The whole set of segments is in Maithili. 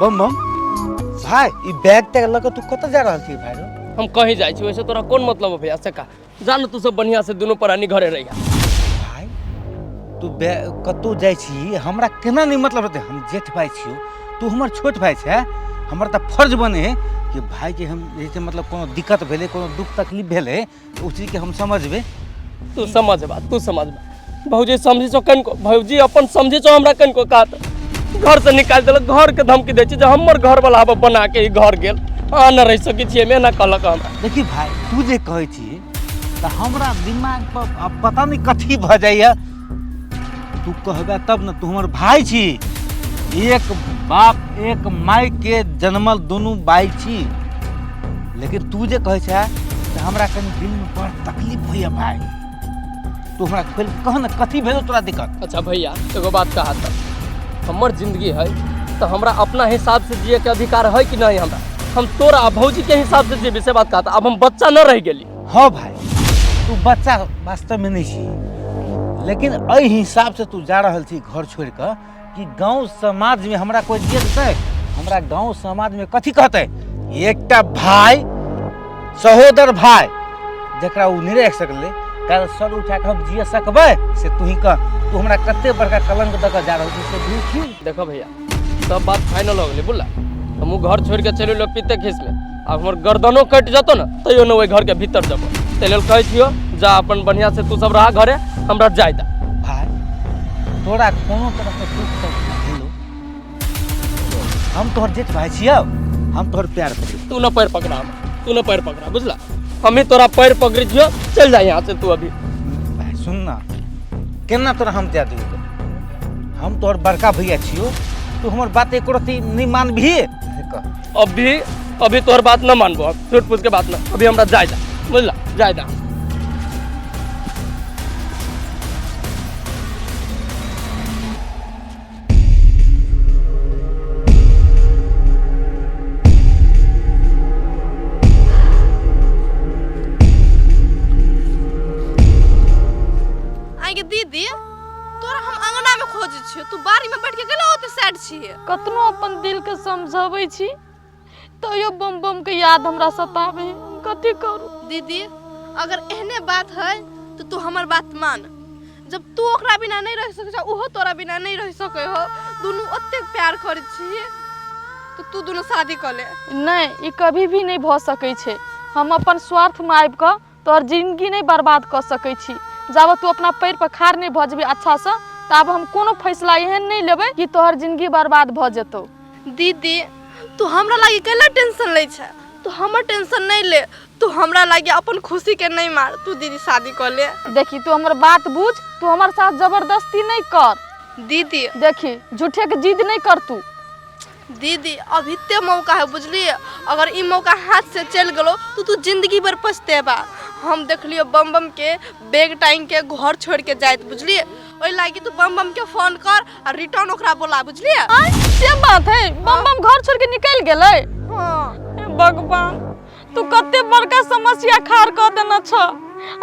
बम बम भाई, ई बैग तैग लऽ कऽ तू कतऽ जा रहल छी भाई रो? हम कहीं जाइ छी, वैसे तोरा कोन मतलब है भैया से का? जान तू सब बढ़िया से दुनू प्राणी घरे रहिया। भाई, तू कतौ जाइ छी हमरा केना नहीं मतलब रहतै? हम जेठ भाई छियौ, तू हमर छोट भाई छै। हमर तऽ फर्ज बने है कि भाई के हम जे छै मतलब कोनो दिक्कत भेलै, कोनो दुख तकलीफ भेलै, तऽ ओ चीजके हम समझबै। तू समझबा, तू समझबा। भौजी समझी छौ कनिको? भौजी अपन समझी छौ हमरा कनिको? का तऽ घर से निकालि देलक, घर के धमकी दै छै जे हमर घर वाला आब बना के ई घर गेल, अहाँ न रहि सकै छियै एहिमे, एना कहलक हमरा। देखी भाई, तू जे कहै छी तऽ हमरा दिमाग पर आब पता नहि कथी भऽ जाइए। तू कहबे तब ने, तू हमर भाई छी, एक बाप एक माय के जन्मल दुनू भाई छी। लेकिन तू जे कहै छै तऽ हमरा कनि दिलमे बड़ तकलीफ होइए भाई। तू हमरा खोलि कऽ कह ने, कथी भेलो तोरा दिक्कत? अच्छा भैया, एगो बात कहा तऽ हमर जिंदगी है तऽ हमरा अपना हिसाब से जिए के अधिकार है कि नहीं? हमरा हम तोरा आ भौजी के हिसाब से जीबी से बात कहा। आब हम बच्चा न रह गेली। हाँ भाई, तू बच्चा वास्तव में नहीं छी, लेकिन एहि हिसाब से तू जा रहल छी घर छोड़ कऽ कि गांव समाज में हमरा कोई दिए देतै? हमरा गांव समाज में कथी कहतै? एकटा भाई, सहोदर भाई जकरा ओ नहि राखि सकलै, काल्हि सर उठा कऽ हम जिए सकबै से तू ही कह। तू हमरा कते बड़का कलंक दऽ कऽ जा रहल छी से बुझै छी? देखो भैया, सब बात फाइनल हो गेलै बुझला। हमहूँ घर छोड़ि कऽ चलि एलहुँ पिते खीसमे। आब हमर गर्दनो कटि जेतौ ने तैयो ने ओहि घरके भीतर जेबो। ताहि लेल कहै छियौ, जा अपन बढ़िआँ से तू सब रहा घरे, हमरा जाय दे। भाई, तोरा कोनो तरहके दुख तकलीफ भेलो, हम तोहर जेठ भाई छियौ, हम तोहर प्यार पकड़ू। तू न पैर पकड़ा हमरा, तू न पैर पकड़ा बुझला। हम ही तोरा पैर पकड़ै छियौ, चलि जा यहाँ से तू अभी। भाई सुन ना, केना तोरा हम दे दियौ? हम तोहर बड़का भैया छियौ, तू हमर बात एको रत्ती नहीं मानबही से कह। अभी अभी तोहर बात न मानबो, झूठ फूस के बात न। अभी हमरा जाय दा बुझला, जाय दा। आइ गे दीदी, तोरा हम अंगना में खोजै छियौ, तू बाड़ी में बैठ के गेला ओते सैड छियै। कतनो अपन दिल के समझाबै छी तैयो बम बम के याद हमरा सतावे है, हम कथी करू? दीदी, अगर एहने बात है तो तू हमर बात मान। जब तू ओकरा बिना नहीं रह सकै छौ, ओहो तोरा बिना नहीं रह सकै हो, दुनू ओतेक प्यार करै छी, तो तू दुनू शादी कऽ ले। नहि, ई कभी भी नहि भऽ सकै छै। हम अपन स्वार्थमे आबि कऽ तोहर जिंदगी नहि बर्बाद कऽ सकै छी। जाबत तू अपना पैर पर खाड़ नहि भऽ जेबही अच्छासँ, ताबे हम कोनो फैसला एहन नहि लेबै कि तोहर जिंदगी बर्बाद भऽ जेतौ। दीदी, तू हमरा लागी कैला टेंशन लै छै? तू हमर टेंशन नहि ले, तू हमरा लागी अपन खुशी के नहि मार, तू दीदी शादी कऽ ले। देखी, तू हमर बात बुझ, तू हमर साथ जबरदस्ती नहि कर। दीदी, देखी, झूठे के जिद नहि कर तू। दीदी, अभी ते मौका है बुझलिए, अगर ई मौका हाथ से चल गेलो तो तू जिंदगी भर पछतेबा। हम देखलियो बम बम के बैग टांग के घर छोड़ के जाइत बुझलिए, ओहि लागी तू बम बम के फोन कर आ रिटर्न ओकरा बोला बुझलिए। आँय, से बात है? बम बम घर छोड़ के निकल गेलै? हाँ। हे भगवान, तू कते बड़का समस्या खाड़ कऽ देने छ।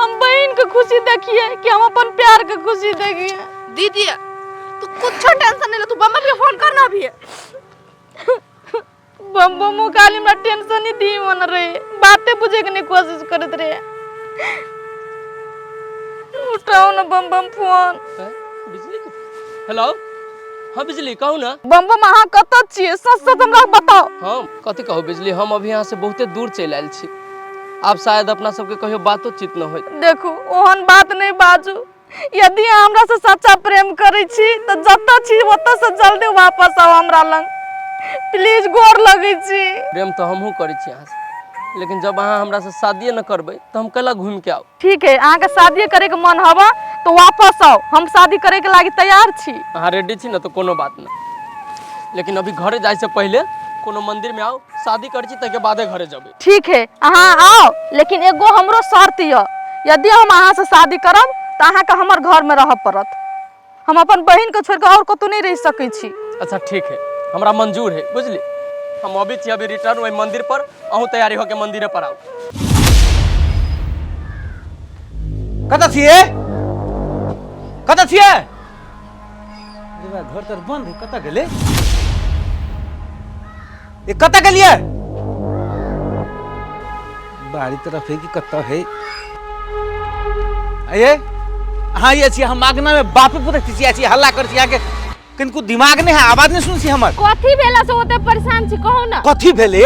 हम बहिन के खुशी देखिए कि हम अपन प्यार के खुशी देखिए? दीदी, तू कुछ टेंशन नहीं ले, तू बम बम के फोन कर ना अभी। बम बम खाली हमरा टेंशन ही दी मन रहे, बातें बुझे के नहीं कोशिश करत रहे। उठाओ ना बम बम फोन। हैं? बिजली के हेलो, हाँ बिजली, कहू ना। बम बम, अहाँ कतऽ छियै? सच सच हमरा बताओ। हम कथी कहू बिजली, हम अभी यहाँ से बहुते दूर चलि आयल छी। आब शायद अपना सबके कहियो बातोचीत न होइत। देखू, ओहन बात नहीं बाजू। यदि अहाँ हमरा से सच्चा प्रेम करै छी तऽ जतऽ छी ओतऽ से जल्दी वापस आउ हमरा लग, प्लीज, गोर लगै छी। प्रेम तऽ हमहूँ करै छी अहाँसँ, लेकिन जब अहाँ हमरा से शादिये न करबै तऽ हम कैला घूमि के आउ? ठीक है, अहाँके शादी करे के मन हवा तो वापस आओ, हम शादी करे के लागी तैयार छी। अहाँ रेडी छी ने तऽ कोनो बात न, लेकिन अभी घरे जाइ से पहिले कोनो मंदिर में आओ, शादी करै छी ताहिके बादे घरे जेबै। ठीक है, अहाँ आओ, लेकिन एगो हमरो शर्त यऽ, यदि हम अहाँ से शादी करब तऽ अहाँके हमर घर में रहऽ पड़त। हम अपन बहिन के छोड़ के और कतौ नहीं रह सकै छी। अच्छा ठीक है, हमरा मंजूर है बुझली। हम अभी छी अभी रिटर्न ओहि मंदिर पर, अहूँ तैयारी होके मंदिरे पर आउ। कतऽ छियै? कतऽ छियै? अरे बा, घर तर बंद है, कतऽ गेलै? ये कतऽ गेलियै? बाड़ी तरफ है कि कतऽ है? अये अहाँ ये छी, हम आगना में बापे पुते चिचिया छी, हल्ला कर छी, अहाँके किनको दिमाग नहीं है, आवाज नहीं सुन छी हमर। कथी भेला से ओते परेशान छी कहू ना? कथी भेलै?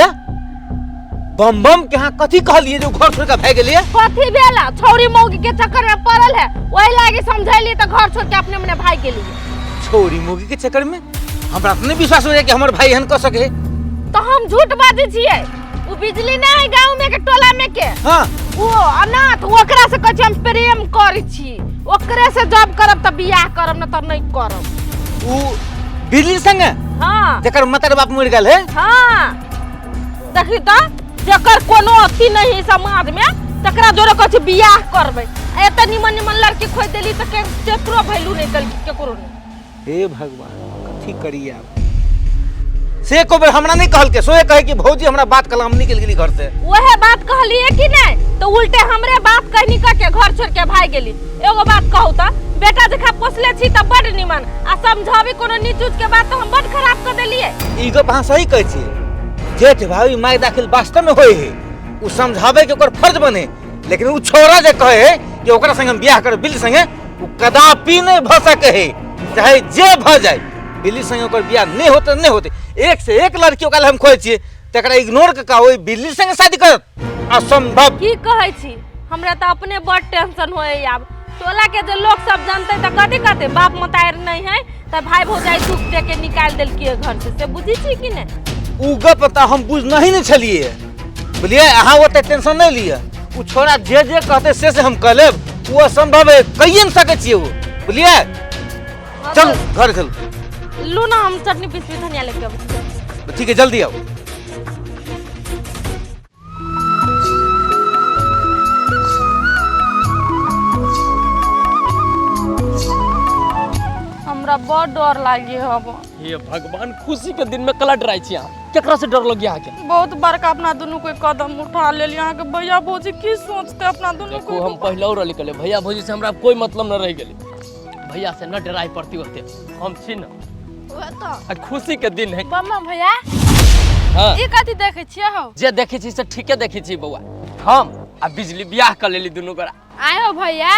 बम बम के अहाँ कथी कहलियै जे घर छोड़ के भागि गेलियै? कथी भेला? छौरी मौगी के चक्कर में पड़ल है, वही लागी समझैली तो घर छोड़ के अपने मने भागि गेली। छौरी मौगी के चक्कर में हमरा तो नहीं विश्वास हो कि हमर भाई एहन कऽ सके। तो हम झूठ बाजै छियै? उ बिजली नहीं है गांव में के टोला में के। हाँ। वो अनाथ ओकरा से कहै छी हम प्रेम करै छी, ओकरे से जब करब त बियाह करब, न त नहीं करब। उ बिजली संगे? हाँ। जकर मतर बाप मरि गेल है? हाँ। देखी त जकर कोनो अथी नहीं है समाज में तकरा जोरे कहै छी बियाह करबै। एते निमन निमन लड़की खोज देली त केकरो वैल्यू नहीं देलकी, केकरो नहीं। हे भगवान कथी करी आब? से एको बेर हमरा नहीं कहलकै, सोए कहे कि भौजी हमरा बात कल हम निकल गेली घर से। वहे बात कहलिए कि नहीं तो उल्टे हमरे बात कहनी कह के घर छोड़ के भाग गेली। एगो बात कहू त बेटा जखा पोसले छी त बड निमन आ समझाबी कोनो नीच उच के बात त हम बड खराब कर देलिए। ई गप अहाँ सही कहै छी, जेठ भाभी माय दाखिल वास्तव में होय है, उ समझाबे के ओकर फर्ज बने, लेकिन उ छोरा जे कहे है कि ओकरा संग हम बियाह करब बिल्ली संगे, उ कदापि नहीं भ सके है, चाहे जे भ जाए। बिल्ली संगे ओकर बियाह नहीं होते नहीं होते। एक से एक लड़की ओकरा हम खोज छियै तकरा इग्नोर क के ओहि बिल्ली संगे शादी करत असंभव। की कहै छी, हमरा त अपने बड टेंशन होय। आब टोला के जे लोग सब जानते त कथी कहते, बाप मतार नहीं है त भाई भौजाई दुख दे के निकाल देलकी घर से, से बुझी छी कि नहीं? उ गप त हम बुझ नहीं ने छलिए, बुझलिए? अहाँ ओते टेंशन नहीं लिअ, उ छोरा जे जे कहते से हम कह लेब, उ असंभव है, कहिए नहीं सकै छियै उ, बुझलिए? चल घर चल। लू ना हम चटनी पीसबी धनिया लेके अबै छी। ठीक है जल्दी आओ। हमरा बड़ डर लागी हब। हे भगवान, खुशी के दिन में कला डराइ छी अहाँ, केकरा से डर लगिया अहाँके? बहुत बड़का अपना दुनू कोई कदम उठा लेली, अहाँके भैया भौजी की सोचते अपना दुनू देखो कोई? हम पहले और रहली कहले भैया भौजी से हमरा कोई मतलब न रह गेलै, भैया से न डराइ पड़ती ओते, हम छी न। वएह तऽ आ खुशी के दिन है। बम्मा भैया। हाँ। ई कथी देखै छियै हौ? जे देखै छी से ठीके देखै छी बौआ, हम आ बिजली बियाह कर लेली दुनू गोरा। आय हो भैया,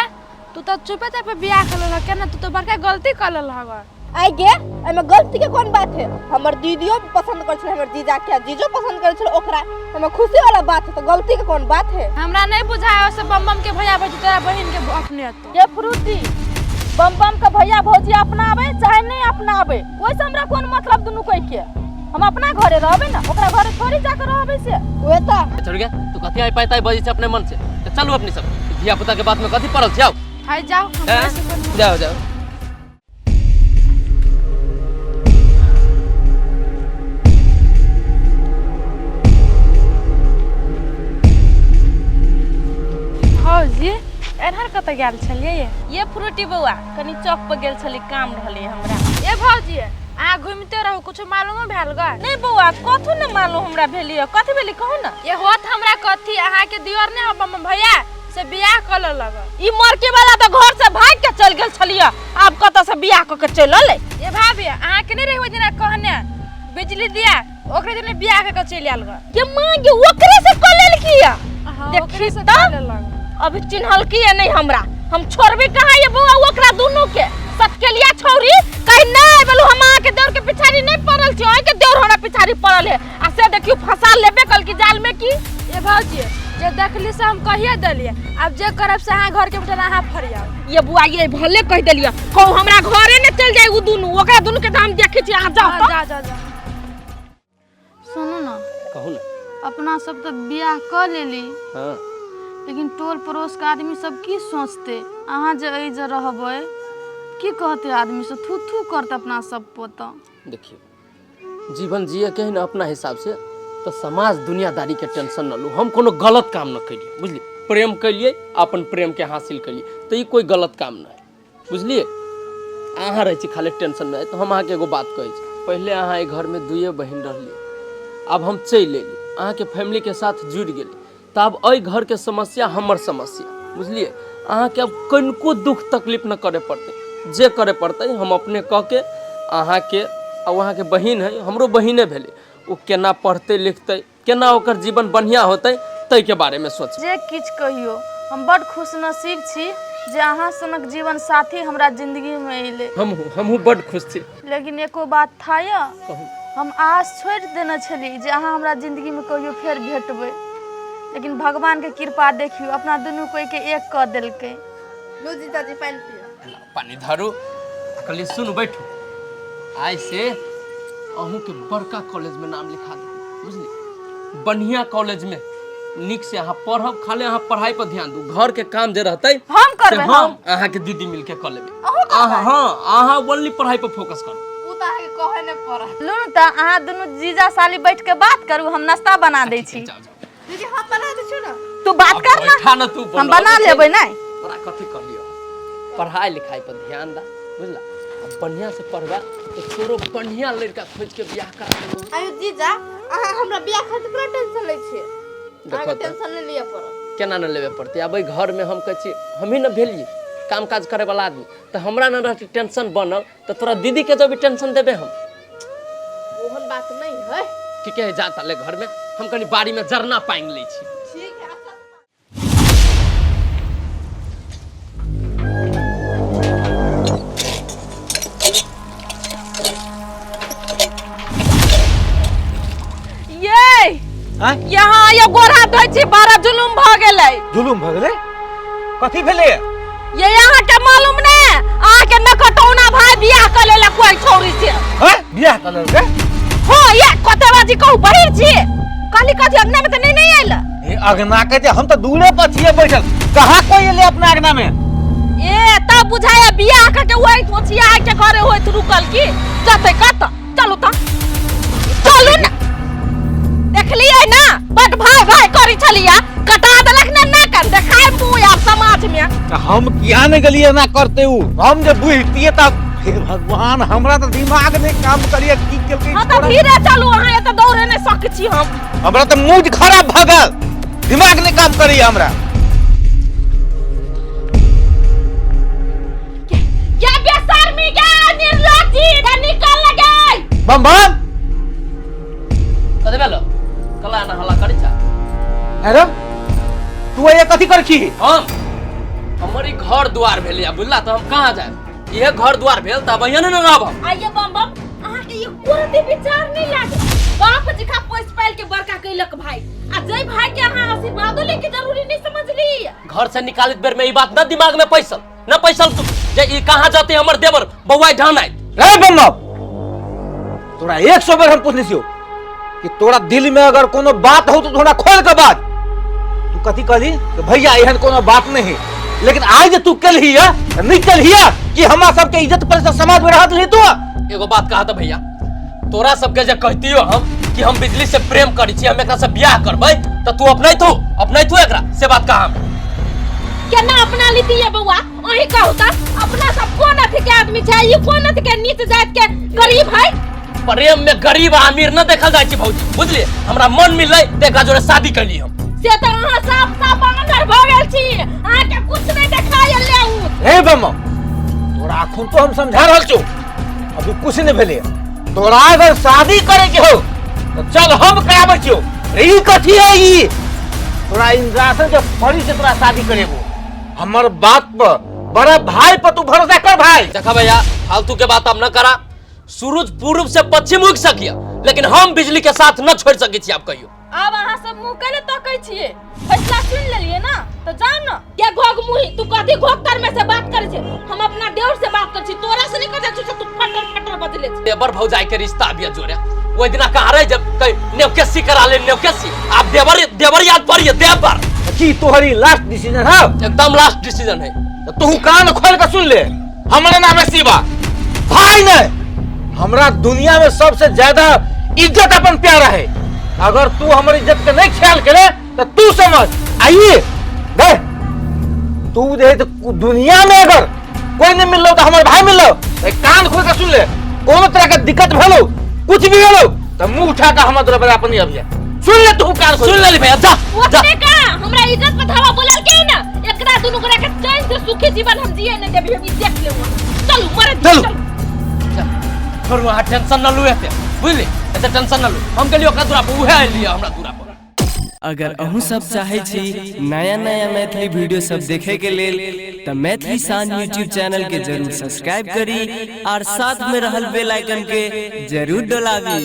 तू तऽ चुपे चापे बियाह कर लेलह केना? तू तऽ बड़का गलती कर लेलह। आइ गे, एहिमे गलती के कोन बात है? हमर दीदियो पसंद करै छलै हमर जीजा के, जीजो पसंद करै छलै ओकरा, एहिमे खुशी वाला बात है, तो गलती के कोन बात है? हमरा नहीं बुझाय से बम बम के भैया भौजी तोरा बहिन के अपने तो। ये फ्रूटी बम बम के भैया भौजी अपनावे चाहे नहीं अपनावे, ओइसे हमरा कोन मतलब दुनू कोई के, हम अपना घरे रहबे ना, ओकरा घरे थोड़ी जाके रहबे से। वएह तऽ। छोड़ गया तू कथी आई पाई ताई बजै छै अपने मन से, तो चलू अपने सब धिया पुता के बात में कथी पड़ल छै, आओ। हाय जाओ, हमरा से कोन। जाओ जाओ। भौजी एनहर कतऽ गेल छलियै? ये फ्रूटी बौआ कनी चौक पर गेल छली, काम रहलै हमरा। ए भौजी अहाँ घुमिते रहू, कुछो मालूमो भेल ग? नहीं बौआ कथू न मालूम हमरा भेली, कथी भेली कहू ना? ये होत हमरा कथी, अहाँ के दियर ने हम भैया से बियाह कर लेलक। ई मरके वाला तो घर से भाग के चल गेल छलियै, आब कतऽ से बियाह कऽ के चलि अलै। ए भाभी अहाँ के नहीं रही ओहि दिना कहने बिजली दिया ओकरे दिना बियाह कऽ के चलि आयल ग। ये माँ गे ओकरे से कऽ लेलकी या? देखी तऽ अभी चिन्हलकी या नहीं हमरा, हम छोड़बे कहाँ ये बौआ ओकरा दुनू के सटकेलिया छौरी। कहीं नहीं बोलू हम अहाँ के देवर के पिछाड़ी नहीं पड़ल छी, अहीं के देवर हमरा पिछाड़ी पड़ल है, आ से देखियो फंसा लेबे कल की जाल में की। ए भौजी जे देखली से हम कहिए देलिए, अब जे करब से अहाँ घर के बेटा अहाँ फरियाओ। ये बुआ ये भले कह देलिए, कहू हमरा घरे ने चल जाए उ दुनू, ओकरा दुनू के तो हम देखै छी, अहाँ जाओ तो। जा जा जा। सुनू ना। कहू ना। अपना सब तो बियाह कर लेली। हाँ। लेकिन टोल पड़ोस के आदमी सब की सोचते, अहाँ जे एहि जे रहबै की कहते आदमी सब, थू थू करते अपना सब पोता। देखियो जीवन जिए के है ना अपना हिसाब से, तो समाज दुनियादारी के टेंशन न लू, हम कोनो गलत काम न करिए बुझलिए, प्रेम कलिए अपन प्रेम के हासिल कलिए तो ई कोई गलत काम न है बुझलिए। अहाँ रहै छी खाली टेंशन में, तो हम अहाँके एगो बात कहै छी, पहले अहाँ एहि घर में दुइए बहिन रहलिए, आब हम चलि अयली अहाँके फैमिली के साथ जुड़ि गेली, तऽ आब एहि घर के समस्या हमर समस्या बुझलिए। अहाँके आब कनिको दुख तकलीफ न करे पड़तै, जे करे पड़तै हम अपने कऽ के अहाँके, आ अहाँके बहिन है हमरो बहिने भेलै, ओ केना पढ़तै लिखतै, केना ओकर जीवन बढ़िया होतै, ताहिके बारेमे सोच। जे किछु कहियो, हम बड खुशनसीब छी जे अहाँ सनक जीवन साथी हमरा जिंदगी में अयलै। हमहूँ बड खुश छी। लेकिन एको बात था यऽ। कहू। हम आस छोड़ि देने छली जे अहाँ हमरा जिंदगी में कहियो फेर भेटबै, लेकिन भगवान के कृपा देखियौ, अपना दुनू कोई के एक कऽ देलकै। लो जीजाजी, पानि पियो। लाउ, पानि धरू। आ कहलियै, सुनू, बैठू। आइ से अहूँके बड़का कॉलेजमे नाम लिखा देब, बुझली? बढ़िया कॉलेजमे नीक से अहाँ पढ़ब। खाली अहाँ पढ़ाई पर ध्यान दू। घर के काम जे रहतै हम से करबै। हम अहाँके दीदी मिलके कऽ लेबै। अहाँ, हाँ, अहाँ ओनली पढ़ाई पर फोकस करू। ओ तऽ अहाँके कहै नहि पड़त। लू ने तऽ अहाँ दुनू जीजा साली बैठ के बात करू, हम नाश्ता बना दै छी। जाओ, जाओ। दीदी, हम बना दै छी ने। तू बात कर ना। बैठा न तू। हम बना लेबै नहि। तोरा कथी कहलियो? पढ़ाई लिखाई पर ध्यान दा, बुझला? आ बढ़िया से पढ़बा तो तोरो बढ़िया लड़का खोज के बियाह करा देबो। आयो जीजा, अहाँ हमरा बियाह खातिर केना टेंशन लै छियै? देखो अहाँके तऽ। टेंशन नहि लिअ पड़त। केना न लेबे पड़तै? आब एहि घरमे हम कहै छी, हमही ने भेलियै काम काज करे वाला आदमी, तऽ हमरा न रहतै टेंशन बनल तऽ तोरा दीदी के जब टेंशन देबै हम? ओहन बात नहीं है। ठीके है, जा ताले घरमे, हम कनि बाड़ीमे जरना पांगि लै छी। ठीक है, अच्छा। ये आँय? यहाँ ये गोरा धोइ छी, बड़ा जुलुम भऽ गेलै। जुलुम भऽ गेलै? कथी भेलै? ये अहाँ के मालूम ने, अहाँ के नकटौना भाई बियाह कऽ लेलक कोई छौरी से। हैं, बियाह कऽ लेलकै? हो, ये कते बाजी कहू, बहिर छी कहली कथी, अंगना में तऽ नहीं नहीं आयल। ए अगना के जे हम तऽ दूरे पर छियै बैठल, कहाँ कोई एलै अपना अगना में? ए तब बुझाया बियाह करके वही ओछिया के घरे होइत रुकल की जतै कत। चलू तऽ, चलू ने। देखलियै ना, बड भाई भाई करै छलिया, कटा देलक ने नाक, देखाय मुँह आब समाज में। तऽ हम किया नहि गेलियै एना करते? उ हम जे बुझतियै तऽ, हे भगवान, हमरा तऽ दिमाग नहि काम करिए की केलकै। हाँ तऽ धीरे चलू, अहाँ एतऽ दौड़े नहि सकै छी हम। हमरा तऽ मूड खराब भऽ गेल, दिमाग नहि काम करैए हमरा। क्या बेशर्मी के निर्लज्जी, निकल लगे। बम बम। कथी भेलो? कला एना हल्ला करै छा? अरे, तू ये कथी कर छी? हम हमर ई घर द्वार भेलै, बुझला? तऽ हम कहाँ जायब? इहे घर द्वार भेल तऽ अब यहाँ ने रहब हम। आइए बम बम, अहाँके ई कोरती विचार नहीं लागे? बाप जखा पोसि पालि के बड़का कैलक भाई, आ जै भाई के अहाँ आशीर्वादो लेके जरूरी नहीं समझली। घर से निकालित बेर में ई बात न दिमाग में पैसल न पैसल तू जे ई कहाँ जाते, हमर देवर बौआई ढान आइत। रे बम बम, तोरा 100 बेर हम पूछने छियौ कि तोरा दिल में अगर कोनो बात हो तो थोड़ा खोल के बात। तू कथी कहली कि भैया, एहन कोनो बात नहीं है। लेकिन आज जे तू केलही है, नहीं केलही है कि हमरा सबके इज्जत पर समाज में रहत रही तू। एगो बात कहा था भैया, तोरा सबके जे कहतियो हम कि हम बिजली से प्रेम करै छी, हम एकरा से बियाह करबै, तऽ तू अपनैतू? अपनैतू एकरा? से बात कहा हम। केना अपना लीती ये बौआ? अहीं कहू तऽ, अपना सब कोन अथी के आदमी छै? ई कोन अथी के नीच जात के गरीब है? प्रेम में गरीब आ अमीर न देखल जाइ छै भौजी, बुझलिए? हमरा मन मिललै तऽ एकरा जोड़े शादी कैली हम। से तऽ अहाँ साफ साफ अंदर भऽ गेल छी, अहाँके कुछ नहीं देखायल ले उ। रे बम, तोरा अखन तो हम समझा रहल छौ, अभी कुछ नहीं भेलै। तोरा अगर शादी करे के हो तो चल, हम कराबै छियौ। ई कथी है ई? तोरा इंद्रासन के परी से तोरा शादी करेबो। हमर बात पर, बड़ा भाई पर तू भरोसा कर भाई। देखा भैया, फालतू के बात अब न करा। सूरज पूर्व से पश्चिम उग सकिया, लेकिन हम बिजली के साथ न छोड़ सकै छी, आप कहियो। आब अहाँ सब मुँह कैले तकै छियै? फैसला सुनि लेलियै ना, तऽ जाउ ने। ये घोघ मुही, तू कथी घोघ तर में से बात करै छै? हम अपना देवर से बात करै छी, तोरा से नहीं करै छी। तू फटर फटर बजले छी। देवर भौजाई के रिश्ता अभी जोड़े ओहि दिना कहाँ रहे जब कहीं नेवकेसी करा ले नेवकेसी। आप देवर देवर याद पड़िए देवर। की तोहरी लास्ट डिसीजन है? एकदम लास्ट डिसीजन है। तो तू कान खोल के सुन ले, हमारा नाम है शिवा भाई ने हमरा दुनिया में सबसे ज्यादा इज्जत अपन प्यारा है। अगर तू हमर इज्जत के नहीं ख्याल करे तो तू समझ आइए दे तू दे तो दुनिया में अगर कोई नहीं मिललो तो हमार भाई मिललो। तो कान खोल के सुन ले, कोनो तरह के दिक्कत भेलो, कुछ भी भेलो तो मुंह उठा के हमर दरबार अपन अभिया। सुन ले तू कान खोल। सुन लेली भैया, जा जा। ओतने का हमरा इज्जत पर धावा बोलल के ना, एकरा दुनू गोरा के चैन से सुखी जीवन हम जिए नहीं देबी। हम ई देख लेब। चलू मरे। चलू। चलू। छोड़ू, अहाँ टेंशन न लू एते। बुझली? एते टेंशन न लू। हम गेलियो ओकरा दूरा पर, उहे आइल हमरा दूरा पर। अगर अहूँ सब चाहे छी नया नया मैथिली वीडियो सब देखे के लेल त मैथिली शान यूट्यूब चैनल के जरूर सब्सक्राइब करी और साथ में रहल बेल आइकन के जरूर डोलाबी।